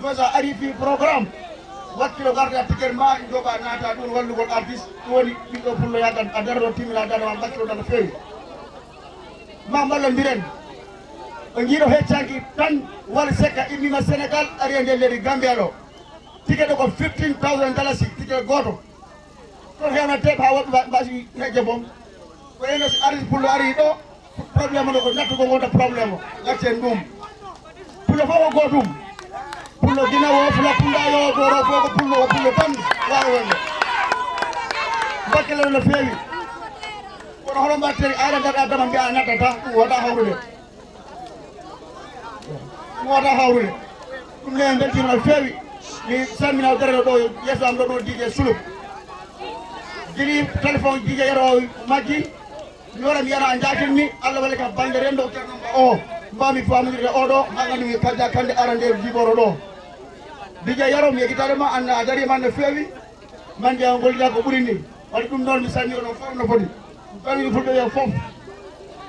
Ɗo so ari fi programme, wakkilo garda ticket ma, joɓa naata ɗum wallugol artiste, ɗum woni ɓiɗɗo pullo yagal a darano timmina dano ma mbakkilo dano feewi. Ma mballondiren. O jiiɗo heccanki tan wal sekka immima Sénégal ari e nder leydi Gambia ɗo. Ticket ɗo ko fifteen thousand dalasi, ticket gooto. Ɗon heewna teeɓ haa woɓɓe mba-, mbasi heƴde boom. Ko ene so artiste pullo ari ɗo, problème ɗo ko nattugo ngonta problème o. Gaccen ɗum. Pullo fof ko gootum. Pullo Gine o, Fula Kunda yo, Doro fof ko pullo, o pullo tan waawi wonde. Bakkele no feewi. Kono hono mbaɗten, ayla ngarɗa dama mbiya a nattata, ɗum wota hawrude. Ɗum wota hawrude. Ɗum ne en mbeltiima no feewi. Mi salmina o darano ɗo yeeso am ɗo, ɗo D J Suluk. Jeli téléphone D J Yero majji. Mi wara mi yana a njaatin mi, Allah walla ka bannde renndo Ceerno Mba o. Mbawmi famondirde oɗo, haa nganndi mi kajja kande arande jiboro ɗo. D J Yero, mi yeggitaade ma, an a dariima no feewi. Mande o gollida ko ɓuri ni. Waɗi ɗum noon mi salmini onon fof no foti. Mi salmini fulɓe ɓe fof.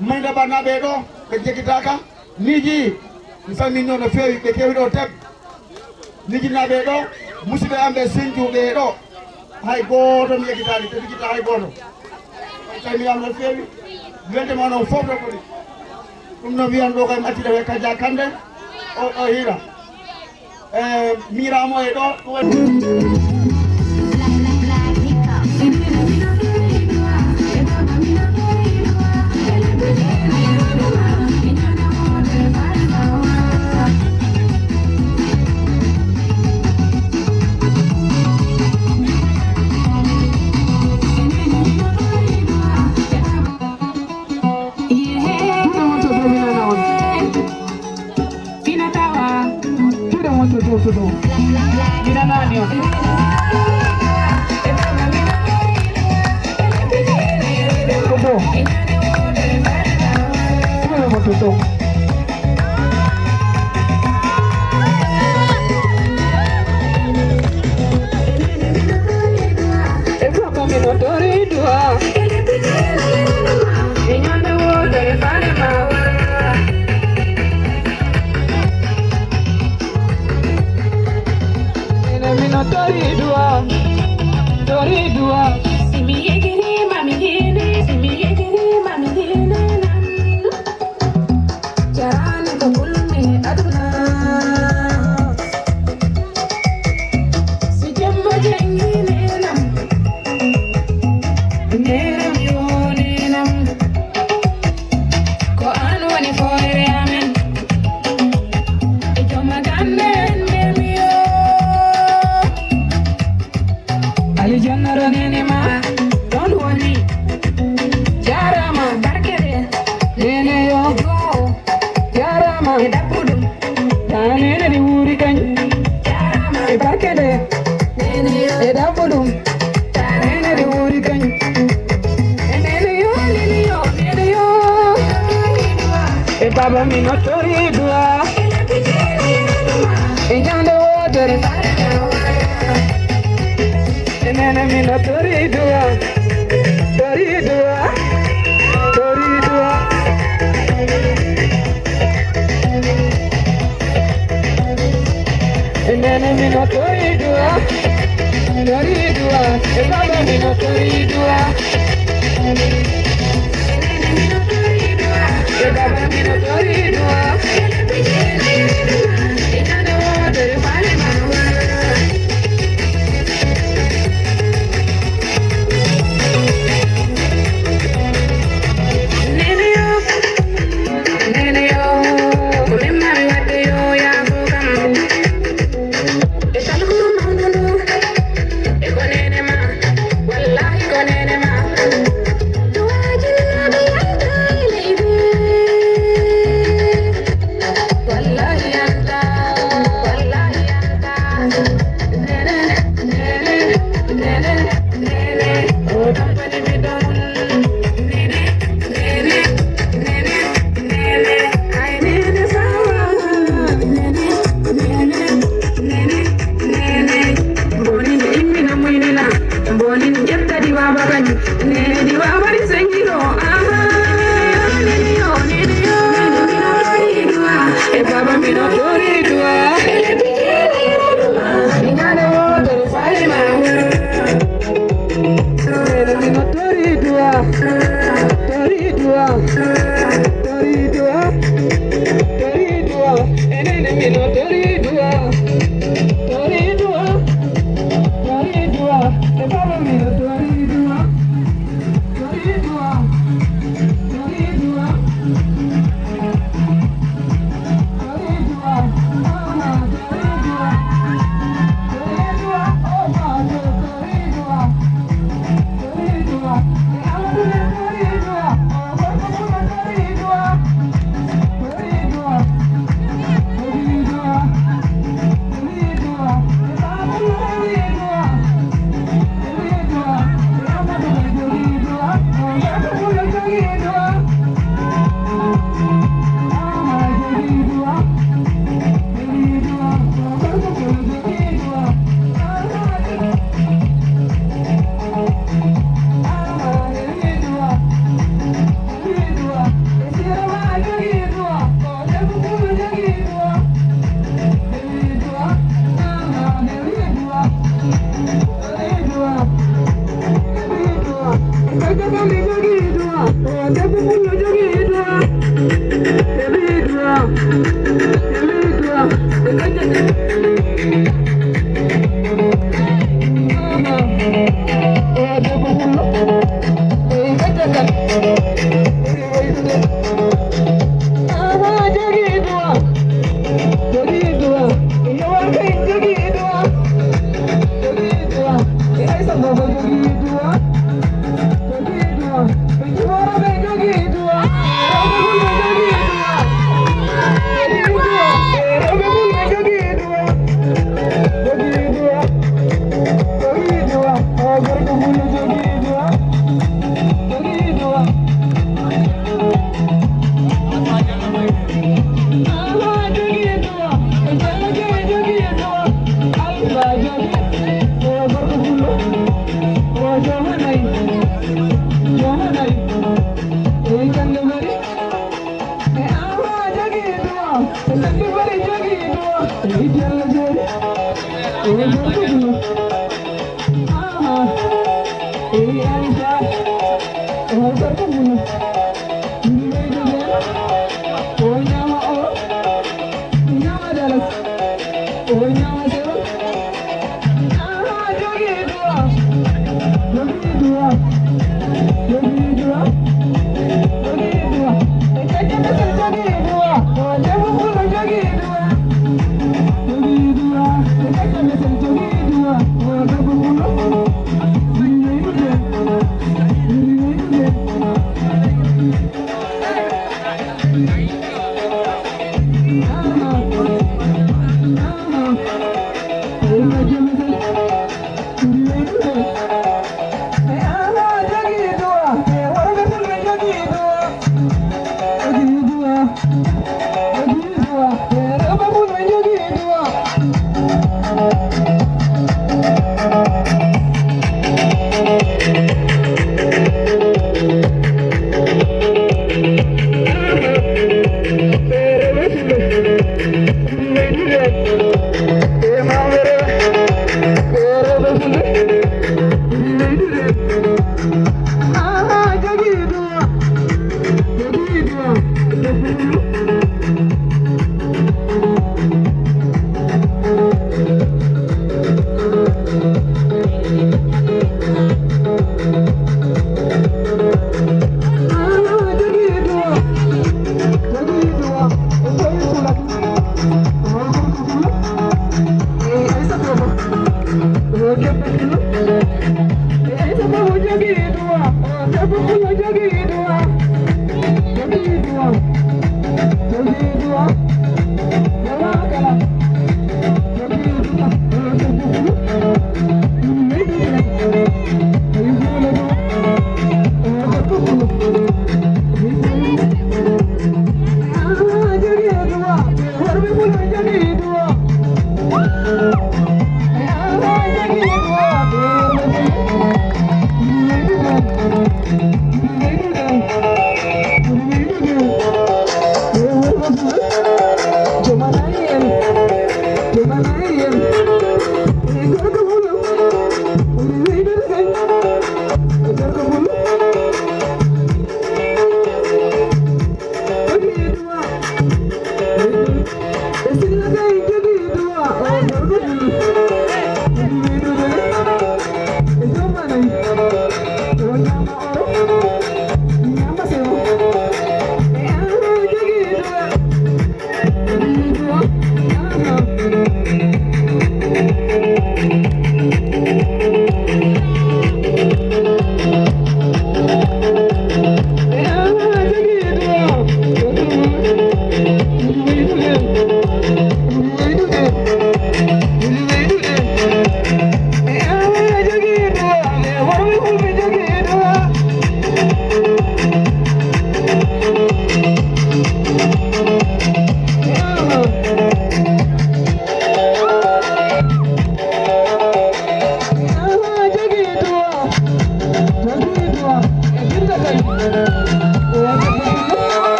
Mayda Ba naaɓe ɗo, ɓe jeggitaaka. Miiji, mi salmini on no feewi, ɓe keewi ɗo teb. Miiji naaɓe ɗo, musidɓe am ɓe Senju ɓe ɗo. Hay gooto mi yeggitaani, ɓe jiggitaa hay gooto. On calminaama no feewi. Weltema onon fof no foti. Ɗum no mbiyan ɗo kay mi accida he Kaja Kande. O, o hiira. Eh, miiraamo e ɗo, ɗum waɗi. Ɗum wonto dominana on. Ina tawa. Tuɗe wonto dow to dow. Ina nani on. Ko dow. Tuɗe wonto dow. E papa mi no tori duwa. E nyanda wo dare fare ma. Ene mi no tori duwa. Tori duwa. Si mi yejiri ma mi yene, si mi yejiri ma mi yene nam. Jarani ko kulmi aduna. Si jemma jengi nenam. Nenam yo nenam. Ko an woni foyre amen. E jomma gande en memi yo. Alijanna ɗo nene ma, ɗon E ɗaɓɓu ɗum. Nene ɗi wuri kañ. E nene yo, nene yo, nene yo. E baba mi no tori duwa. E ñande wotere. E nene mi no tori duwa. Tori duwa. Tori duwa. E nene mi no tori duwa, tori duwa. E baba mi no tori duwa. E baba mi no tori duwa. Nene yo, nene yo, ko min mami wadde yo yaafo kam. E talkuru mawnudu, e ko nene ma, wallahi ko nene ma. Duwaaji naɓe yalta e leydi. Wallahi yalta, wallahi yalta. Nene, nene, nene, nene. O tampani mi ɗon. Nene, nene, nene, nene. Ay nene sawa. Nene, nene, nene, nene. Mboni mi immina muynina. Mboni mi ƴetta ɗi wawa kañum. Nene ɗi wawa ɗi sengiro. Aha. Nene yo, nene yo. Nene mi no tori duwa. E baba mi no tori duwa. E lebbi jeeɗiɗi. Ñande wotere fayi ma. Nene mi no tori duwa. Tori duwa. Tori duwa. Tori duwa. E nene mi no tori duwa. Tori duwa. Tori duwa. E baba mi no tori duwa. Tori duwa. Tori duwa.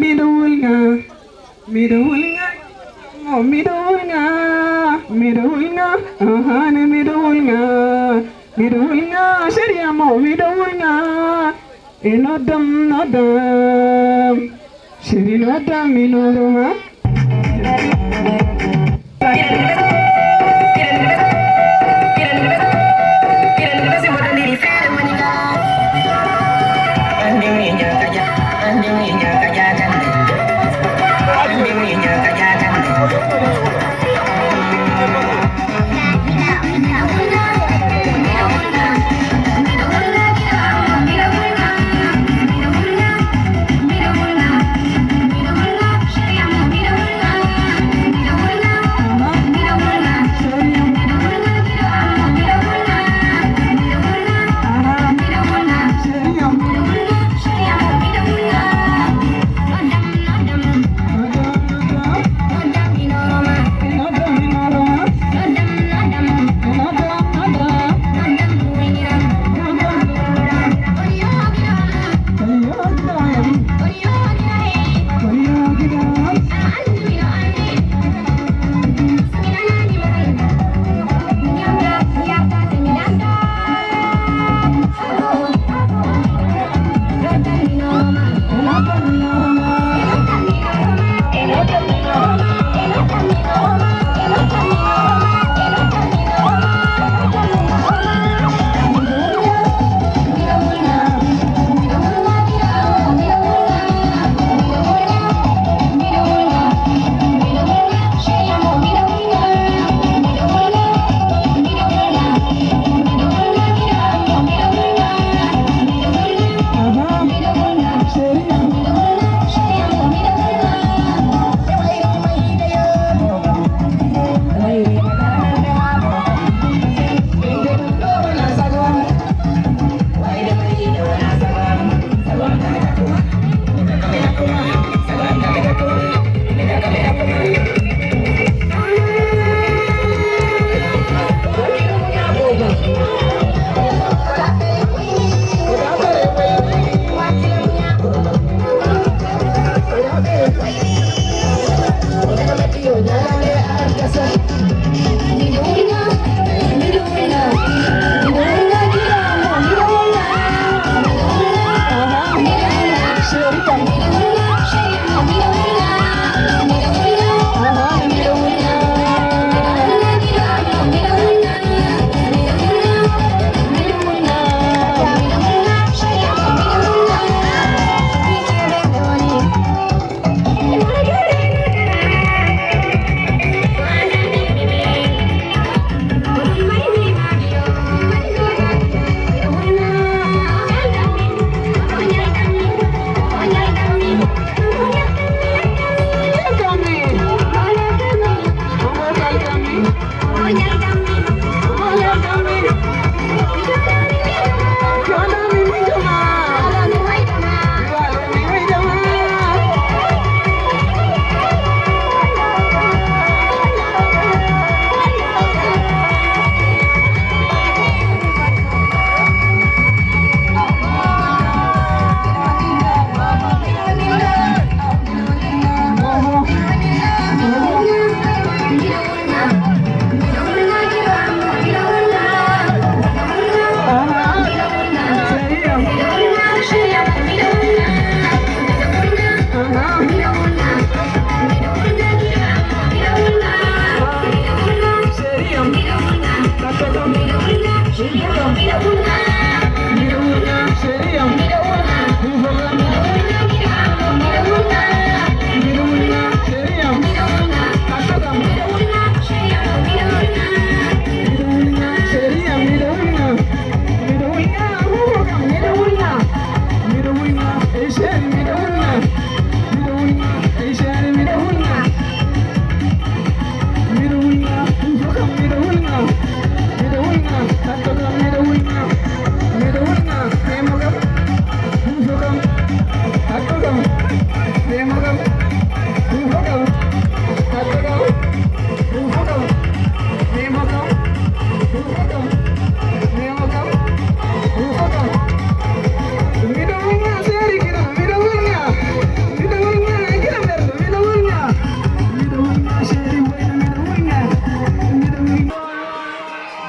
Miɗo wulga, miɗo wulga, oh, miɗo wulga, miɗo wulga, ahane miɗo wulga, miɗo wulga, chérie amour, miɗo wulga, e noddam, noddam. Sirino dammi nooroma.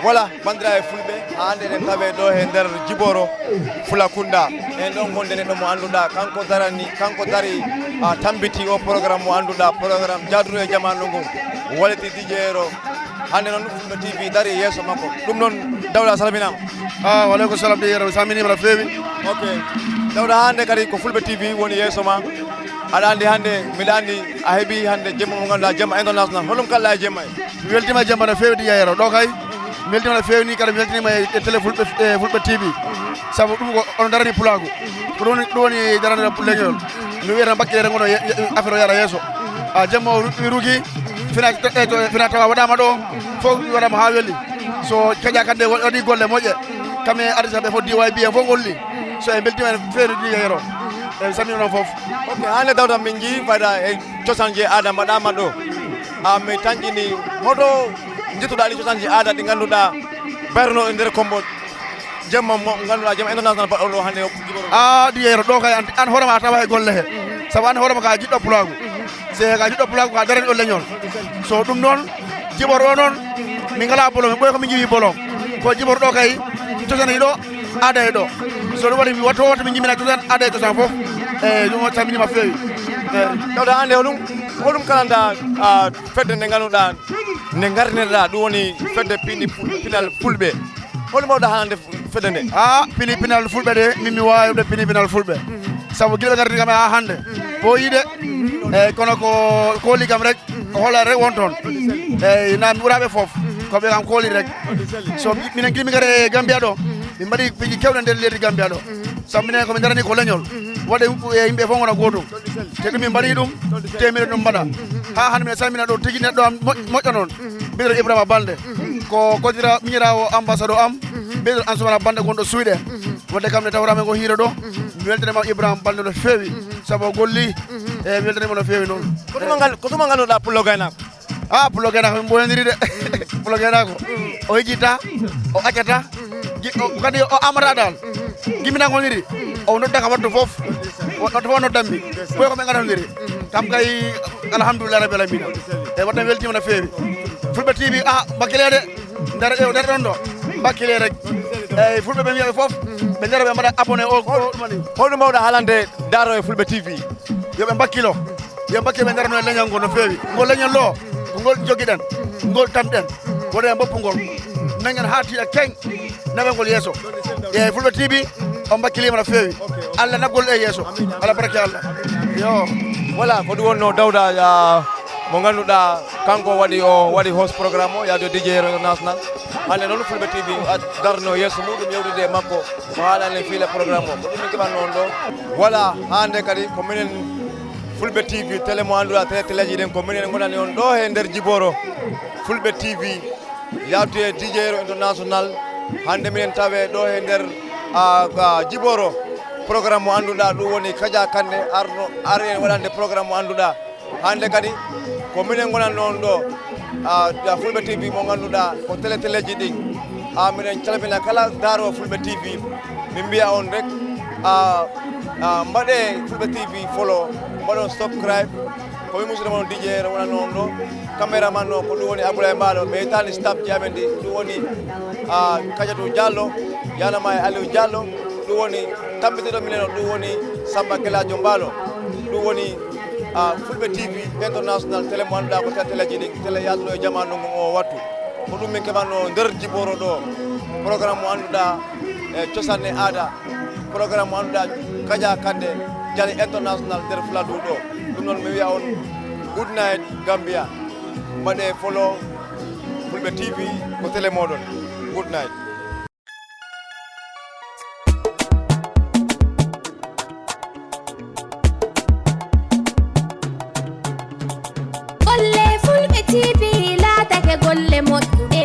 Voilà, bandiraɓe fulɓe, Hannde eɗen tawe ɗo he nder Jiboro Fulakunda. En ɗon gonde neɗɗo mo annduɗaa, kanko darani, kanko dari, a, tambiti o programme mo annduɗaa, programme jaaduɗo e jamaanu ngu, Waliti D J Yero. Hannde noon Fulɓe T V dari e yeeso makko. Ɗum noon, Dawda, a salminaama. Ah, wa aleykum salam, D J Yero, mi salminiima no feewi. Ok. Dawda, hannde kadi ko Fulɓe T V woni yeeso ma. Aɗa anndi hannde, miɗa anndi a heɓi hannde jemma mo ngannduɗaa, jemma international. Holɗum kalɗa e jemma e? Mi weltiima e jemma no feewi, D J Yero. Ɗo kay, mi weltiima no feewi ni, kadi mi weltiniima e, e télé Fulɓe, e Fulɓe T V. Sabu ɗum ko onon darani pulaagu. Ko ɗum woni, ɗum woni darande leñol. Mi wiyata bakkere ngono ye-, ye-, affaire o yaara yeeso. A jemma o ru-, ruki, fina, e to, fina tawa waɗaama ɗo, fof waɗaama haa weli. So Kaja Kande wa-, waɗi golle moƴƴe, kam e artiste ɓe fof D Y B en fof golli. So en mbeltiima en feewi D J Yero. En salmina noon fof. Ok, hannde Dawda min njii fayda e cosaan je aada mbaɗaama ɗo. A mi tanƴini hoto njettuɗaa ɗi cosaan je aada ɗi ngannduɗaa berno e nder Kombo. Jemma mo ngannduɗaa jemma international baɗɗo ɗo hannde o Jiboro. Ah, D J Yero, ɗo kay an, an hoorema a tawa e golle he. Sabu an hoorema ka jiɗɗo pulaagu. Se ka jiɗɗo pulaagu ka darani o leñol. So ɗum noon, Jiboro o noon, min ngala bolon, min ɓooy ko min njiwi bolon. Ko Jiboro ɗo kay, cosaan e ɗo, aada e ɗo. So ɗum waɗi mi watto watto min njimmina cosaan, aada e cosaan fof. Eyi, ɗum o salminiima feewi. Eyi. Dawda, hannde hoɗum, hoɗum kalanta, a, fedde nde ngannduɗaa, nde ngartinirɗaa, ɗum woni fedde pini pul-, pinal fulɓe. Holɗum mbawɗaa haalande fedde nde? Ah, pini pinal fulɓe de, min mi waawi ɗe pini pinal fulɓe. Sabu gila ɓe ngartini kam haa hannde. Ɓooyi de. Eyi, kono ko kooli kam rek, ko hoolaare rek won toon. Eyi, na mi ɓuraaɓe fof. Ko ɓe kam kooli rek. So mi-, minen gila min ngari e Gambia ɗo, min mbaɗi piiji keewɗi nder leydi Gambia ɗo. Sabu minen ko min darani ko leñol. Waɗde e yimɓe fof ngona gootum. Te ɗum min mbaɗi ɗum, te minen ɗum mbaɗa. Haa hannde minen salmina ɗo tigi neɗɗo am moƴ-, moƴƴo noon. Mbiɗo Ibrahima Balde. Ko koddira miñiraawo ambassadeur am. Mbiɗo Ansumana Balde gonɗo Suuɗe. Wadde kam ne tawata men ko hiiro ɗo. Mi weltanima Ibrahima Balde no feewi. Sabu o golli. E mi weltanima no feewi noon. Ko tuma ngal, ko tuma ngannduɗaa pullo gaynaako? Ah, pullo gaynaako min mboyondiri de. Pullo gaynaako. O yejita, o accata. Gi-, o, kadi o amata dal. Gimina ngoniri. O nodda ka wattu fof. O nodda fof noddammi. Ɓooy ko ɓe ngadondiri. Kam kay, alhamdulillah rabbil alamina. E wadde weltima no feewi. Fulɓe T V, ah, bakkile de. Nder, e nder ɗon ɗo. Bakkile rek. Eyi, fulɓe ɓe mbiyaɓe fof. Ɓe nder ɓe mbaɗa abonné o, o ɗumani. Holɗum mbawɗa haalande daaro e Fulɓe T V? Yo ɓe mbakkilo. Yo ɓe mbakkilo ɓe ndarano e leñol ngol no feewi. Ngol leñol ɗo, ko ngol jogiɗen. Ngol tamɗen. Waɗen mboppugol. Nangen haa tiiɗa keñ. Nawengol yeeso. E Fulɓe T V, on mbakkiliima no feewi. Allah naɓgol e yeeso. Allah barke Allah. Yo. Voilà, ko ɗum wonno Dawda, ah, mo ngannduɗaa kanko waɗi o, waɗi host programme o, yaade D J International. Hannde noon Fulɓe T V a-, darno yeeso muɗum yewtude e makko. Ko haalani en fiila programme o. Ko ɗum min keɓatno on ɗo. Voilà, hannde kadi ko minen Fulɓe T V, télé mo annduɗaa, télé téléji ɗen, ko minen ngonani on ɗo he nder Jiboro. Fulɓe T V, yawti e D J International. Hannde minen tawe ɗo he nder, a, a, Jiboro. Programme mo annduɗaa ɗum woni Kaja Kande arno, ari en waɗande programme mo annduɗaa. Hannde kadi ko minen ngonani on ɗo, a, a, Fulɓe T V mo ngannduɗaa ko télé téléji ɗin. A, minen calmina kala daaro Fulɓe T V. Min mbiya on rek, a, a, mbaɗe Fulɓe T V follow, mbaɗon subscribe. Ko min musidɗo mon D J Yero wonano on ɗo. Caméraman o ko ɗum woni Abdoulaye Mbaalo. Mi yetaani staff ji amen ɗi. Ɗum woni, a, Kadiatou Diallo, yanama e Aliou Diallo. Ɗum woni tambitiɗo minen o, ɗum woni Samba Geladio Mbaalo. Ɗum woni, a, Fulɓe T V International, télé mo annduɗaa ko télé, téléji ɗin, télé yaltuɗo e jamaanu ngu o wattu. Ko ɗum min keɓatno nder Jiboro ɗo. Programme mo annduɗaa e cosaan e aada. Programme mo annduɗaa Kaja Kande Jali International nder Fuladu ɗo. Ɗum noon mi wiya on good night Gambia. Mbaɗe follow Fulɓe T V ko télé mooɗon. Good night. Golle Fulɓe T V laatake golle moƴƴuɗe.